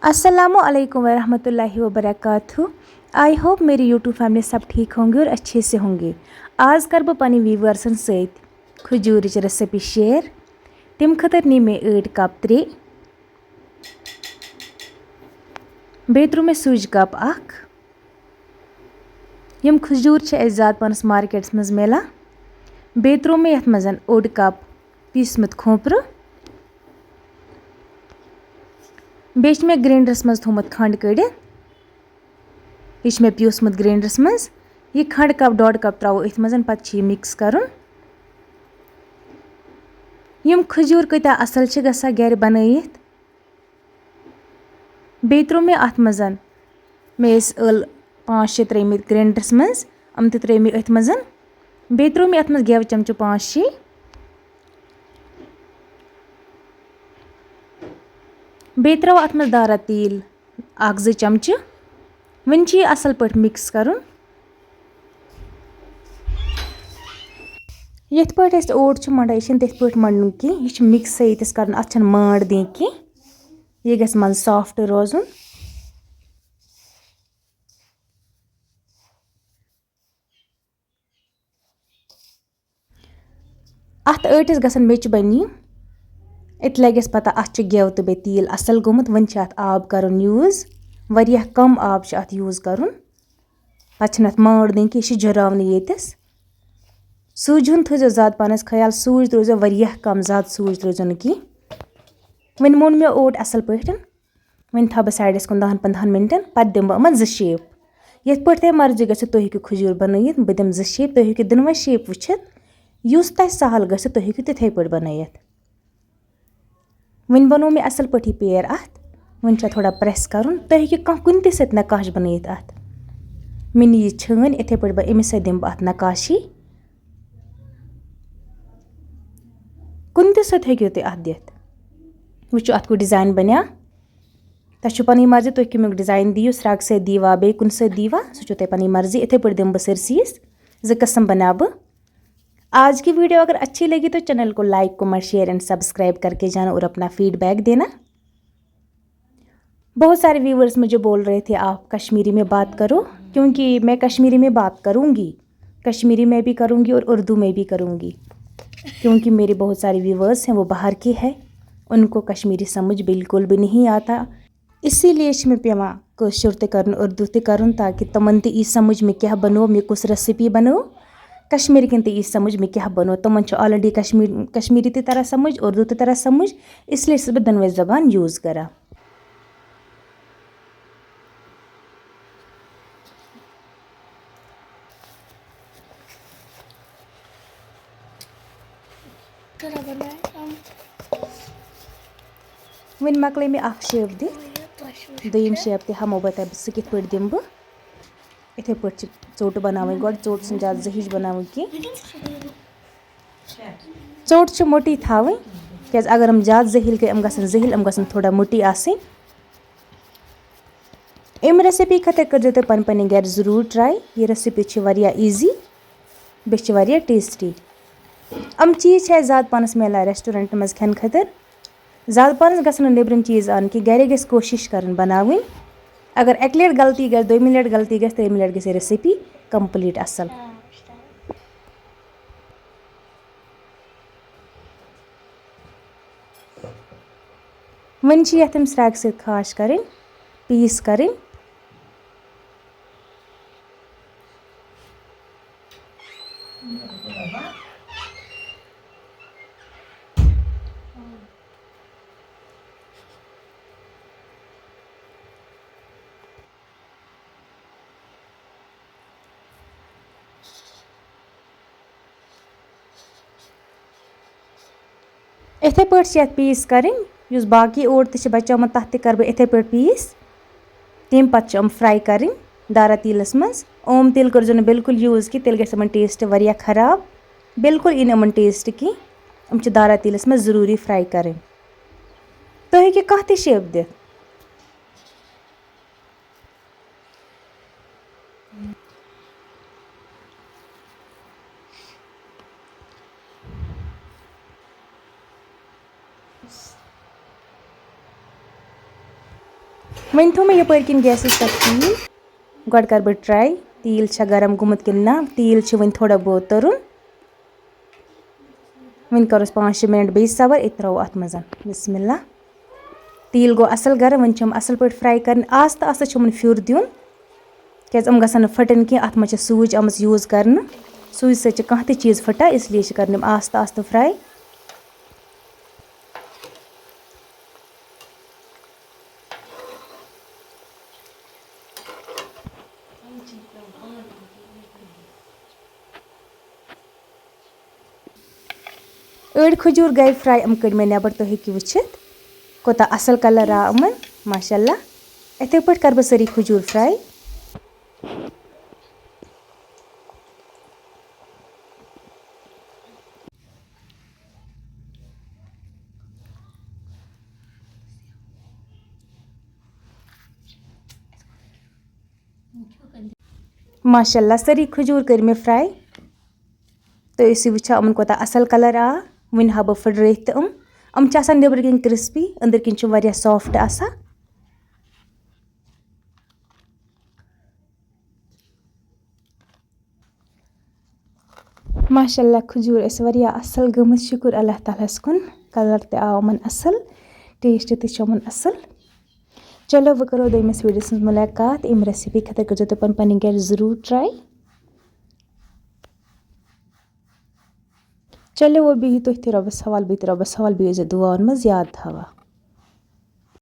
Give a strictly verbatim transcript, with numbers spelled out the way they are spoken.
السلام علیکم ورحمۃ اللہ وبرکاتہ۔ آئی ہوپ میری یوٹیوب فیملی سب ٹھیک ہوں گے اور اچھے سے ہوں گے۔ آز کر بہٕ پنٕنۍ ویورسن سۭتۍ کھجوٗرٕچ ریسپی شیئر۔ تمہِ خٲطرٕ نی مےٚ ٲٹۍ کپ ترٛیٚیہِ، بیٚیہِ ترٛوو مےٚ سُج کپ اکھ۔ یِم کھجوٗر چھِ اَسہِ زیادٕ پَہنَس مارکیٹَس منٛز میلان۔ بیٚیہِ ترٛوو مےٚ یَتھ منٛز اوٚڑ کپ پیٖسمُت کھوٗپرٕ۔ بیٚیہِ چھِ مےٚ گرینڈرَس منٛز تھوٚومُت کھنٛڈ کٔڑِتھ۔ یہِ چھُ مےٚ پیوٗسمُت گرینڈرَس منٛز۔ یہِ کھنٛڈ کپ، ڈۄڈ کپ ترٛاوو أتھۍ منٛز، پَتہٕ چھِ یہِ مِکٕس کَرُن۔ یِم کھجوٗر کۭتیٛاہ اَصٕل چھِ گژھان گَرِ بَنٲیِتھ۔ بیٚیہِ ترٛوو مےٚ اَتھ منٛز، مےٚ ٲسۍ ٲلہٕ پانٛژھ شےٚ ترٛٲومٕتۍ گرینڈرَس منٛز، یِم تہِ ترٛٲوۍ مےٚ أتھۍ منٛز۔ بیٚیہِ ترٛوو مےٚ اَتھ منٛز گٮ۪وٕ چمچہٕ پانٛژھ شےٚ۔ بیٚیہِ ترٛاوو اَتھ منٛز دارا تیٖل اَکھ زٕ چمچہٕ۔ وۄنۍ چھُ یہِ اَصٕل پٲٹھۍ مِکٕس کَرُن۔ یِتھ پٲٹھۍ أسۍ اوٹ چھِ مَنڈان، یہِ چھِنہٕ تِتھ پٲٹھۍ مَنڈُن کینٛہہ، یہِ چھِ مِکسٕے ییٚتٮ۪س کَرُن، اَتھ چھَنہٕ مانٛڈ دِنۍ کینٛہہ۔ یہِ گژھِ منٛزٕ سافٹ روزُن۔ اَتھ ٲٹِس گژھن میٚژِ بَنہِ یِنۍ۔ أتۍ لَگٮ۪س پَتہ اَتھ چھُ گٮ۪و تہٕ بیٚیہِ تیٖل اَصٕل گوٚمُت۔ وۄنۍ چھِ اَتھ آب کَرُن یوٗز، واریاہ کَم آب چھُ اَتھ یوٗز کَرُن۔ پَتہٕ چھِنہٕ اَتھ مانٛڈ دِنۍ کینٛہہ، یہِ چھِ جُراونہٕ ییٚتٮ۪س۔ سوٗجہِ ہُنٛد تھٲیزیو زیادٕ پَہنَس خیال، سوٗجۍ ترٲیزیو واریاہ کَم، زیادٕ سوٗجۍ ترٲیزیو نہٕ کینٛہہ۔ وۄنۍ موٚنڈ مےٚ اوٹ اَصٕل پٲٹھۍ۔ وۄنۍ تھاوٕ بہٕ سایڈَس کُن دَہَن پنٛدہَن مِنٹَن، پَتہٕ دِمہٕ بہٕ یِمَن زٕ شیپ۔ یَتھ پٲٹھۍ تۄہہِ مرضی گژھِ، تُہۍ ہیٚکِو کھجوٗر بَنٲیِتھ، بہٕ دِمہٕ زٕ شیپ، تُہۍ ہیٚکِو دۄنوَے شیپ وٕچھِتھ۔ یُس تۄہہِ سَہَل گژھِ، تُہۍ ہیٚکِو تِتھَے پٲٹھۍ بَنٲیِتھ۔ وۄنۍ بَنوو مےٚ اَصٕل پٲٹھۍ یہِ پیر اَتھ۔ وۄنۍ چھُ اَتھ تھوڑا پرٛٮ۪س کَرُن۔ تُہۍ ہیٚکِو کانٛہہ کُنہِ تہِ سۭتۍ نقاش بَنٲیِتھ اَتھ۔ مےٚ نی یہِ چھٲنۍ، یِتھَے پٲٹھۍ بہٕ أمِس سۭتۍ دِمہٕ بہٕ اَتھ نقاشی۔ کُنہِ تہِ سۭتۍ ہیٚکِو تُہۍ اَتھ دِتھ۔ وٕچھِو، اَتھ کُس ڈِزاین بَنیٛا۔ تۄہہِ چھُ پَنٕنۍ مرضی، تُہۍ کَمیُک ڈِزاین دِیِو، سرٛگ سۭتۍ دِیٖوا، بیٚیہِ کُنہِ سۭتۍ دِیٖوا، سُہ چھُو تۄہہِ پَنٕنۍ مرضی۔ یِتھَے پٲٹھۍ دِمہٕ بہٕ سٲرسٕے یَس زٕ قٕسٕم بَناوٕ بہٕ۔ آج کی ویڈیو اگر اچھی لگی تو چینل کو like, comment, share and subscribe کر کے جانا اور اپنا فیڈ بیک دینا۔ بہت سارے व्यूअर्स मुझे बोल रहे थे, आप कश्मीरी में बात करो, क्योंकि मैं कश्मीरी में बात करूँगी, कश्मीरी में भी करूँगी और उर्दू में भी करूँगी, क्योंकि मेरे बहुत सारे व्यूअर्स हैं, वो बाहर के हैं, उनको कश्मीरी समझ बिल्कुल भी नहीं आता। اسی لیے چھِ مےٚ پٮ۪وان کٲشُر تہِ کَرُن، اُردو تہِ کَرُن، تاکہِ تِمَن تہِ یی سَمٕجھ مےٚ کیٛاہ بَنوو، مےٚ کُس ریسِپی بَنٲو۔ کشمیٖرکٮ۪ن تہِ یی سَمٕجھ مےٚ کیٛاہ بَنوو۔ تِمَن چھُ آلریڈی کشمیٖر، کشمیٖری تہِ تَران سَمٕجھ، اُردو تہِ تَران سَمٕجھ، اس لیے چھَس بہٕ دۄنوَے زَبان یوٗز کَران۔ وۄنۍ مۄکلٲے مےٚ اَکھ شیپ دِتھ، دوٚیِم شیپ تہِ ہاومو بہٕ تۄہہِ، بہٕ سُہ کِتھ پٲٹھۍ دِمہٕ بہٕ۔ یِتھَے پٲٹھۍ چھِ ژوٚٹ بَناوٕنۍ گۄڈٕ، ژوٚٹ چھِنہٕ زیادٕ زٔہِج بَناوٕنۍ کینٛہہ۔ ژوٚٹ چھِ موٚٹٕے تھاوٕنۍ، کیٛازِ اگر یِم زیادٕ زٔہِل گٔے، یِم گژھن زٔہِل، یِم گژھن تھوڑا موٚٹٕے آسٕنۍ۔ اَمہِ ریسِپی خٲطرٕ کٔرۍزیو تُہۍ پنٕنۍ پنٕنۍ گرِ ضروٗر ٹراے۔ یہِ ریسِپی چھِ واریاہ ایٖزی، بیٚیہِ چھِ واریاہ ٹیسٹی۔ یِم چیٖز چھِ اَسہِ زیادٕ پانَس میلان ریسٹورنٹ منٛز کھٮ۪نہٕ خٲطرٕ۔ زیادٕ پانَس گژھن نہٕ نیٚبرِم چیٖز اَنٕنۍ کینٛہہ، گرے گژھِ کوٗشِش کَرٕنۍ بَناوٕنۍ۔ اگر اَکہِ لَٹہِ غلطی گژھِ، دوٚیمہِ لَٹہِ غلطی گژھِ، ترٛیٚیِمہِ لَٹہِ گژھِ یہِ ریسِپی کمپلیٖٹ اَصٕل۔ وۄنۍ چھِ یَتھ یِم سرٛٮ۪کہٕ سۭتۍ خاش کَرٕنۍ، پیٖس کَرٕنۍ۔ یِتھَے پٲٹھۍ چھِ یَتھ پیٖس کَرٕنۍ، یُس باقٕے اوٹ تہِ چھِ بَچومُت، تَتھ تہِ کَرٕ بہٕ یِتھَے پٲٹھۍ پیٖس۔ تَمہِ پَتہٕ چھِ یِم فرٛاے کَرٕنۍ دارا تیٖلَس منٛز۔ اوم تیٖل کٔرۍزیو نہٕ بِلکُل یوٗز کینٛہہ، تیٚلہِ گژھِ یِمَن ٹیسٹ واریاہ خراب۔ بِلکُل یی نہٕ یِمَن ٹیسٹ کینٛہہ۔ یِم چھِ دارا تیٖلَس منٛز ضروٗری فرٛاے کَرٕنۍ۔ تُہۍ ہیٚکِو کانٛہہ تہِ shape دِتھ۔ وۄنۍ تھوٚو مےٚ یَپٲرۍ کِنۍ gasس پٮ۪ٹھ تیٖل۔ گۄڈٕ کَرٕ بہٕ try، تیٖل چھا گرم گوٚمُت کِنہٕ نہ۔ تیٖل چھُ وۄنۍ تھوڑا بہت تُرُن۔ وۄنۍ کَرو أسۍ پانٛژھ شےٚ minute بیٚیہِ صبر، أتۍ ترٛاوو اَتھ منٛز۔ بسم اللہ۔ تیٖل گوٚو اَصٕل گرم، وۄنۍ چھِ یِم اَصٕل پٲٹھۍ fry کَرٕنۍ۔ آستہٕ آستہٕ چھِ یِمَن پھیُر دیُن، کیٛازِ یِم گژھن نہٕ پھٕٹٕنۍ کینٛہہ۔ اَتھ منٛز چھِ سوٗجۍ آمٕژ use کَرنہٕ، سوٗجۍ سۭتۍ چھِ کانٛہہ تہِ چیٖز پھٕٹان، اِسلیے چھِ کَرٕنۍ یِم آستہٕ آستہٕ fry۔ أڑۍ کھجوٗر گٔے fry، یِم کٔڑۍ مےٚ نٮ۪بر، تُہۍ ہیٚکِو وٕچھِتھ کوٗتاہ اَصٕل colour آو یِمَن، ماشاء اللہ۔ یِتھَے پٲٹھۍ کَرٕ بہٕ سٲری کھجوٗر fry۔ ماشاء اللہ، سٲری کھجوٗر کٔرۍ مےٚ fry۔ تُہۍ ٲسِو وٕچھان یِمَن کوٗتاہ اَصٕل colour آو۔ وٕنہِ ہاوٕ بہٕ پھٕٹرٲیِتھ تہِ یِم۔ یِم چھِ آسان نیٚبرٕ کِنۍ crispy، أنٛدرٕ کِنۍ چھِ واریاہ soft آسان۔ ماشاء اللہ، کھجوٗر ٲسۍ واریاہ اَصٕل گٔمٕتۍ، شُکُر اللہ تعالیٰ ہَس کُن۔ Colour تہِ آو یِمَن اَصٕل، taste تہِ چھُ یِمَن اَصٕل۔ چلو، وۄنۍ کَرو دوٚیمِس video-س منٛز مُلاقات۔ اَمہِ recipe خٲطرٕ کٔرۍزیو تُہۍ پَنٕنۍ پَنٕنۍ گَرِ ضروٗر try۔ چلو، وۄنۍ بِہِو تُہۍ تہِ رۄبَس حوال، بہٕ تہِ رۄبَس حوال، بیٚیہِ ٲسۍزیو دُعاوَن منٛز یاد تھاوان۔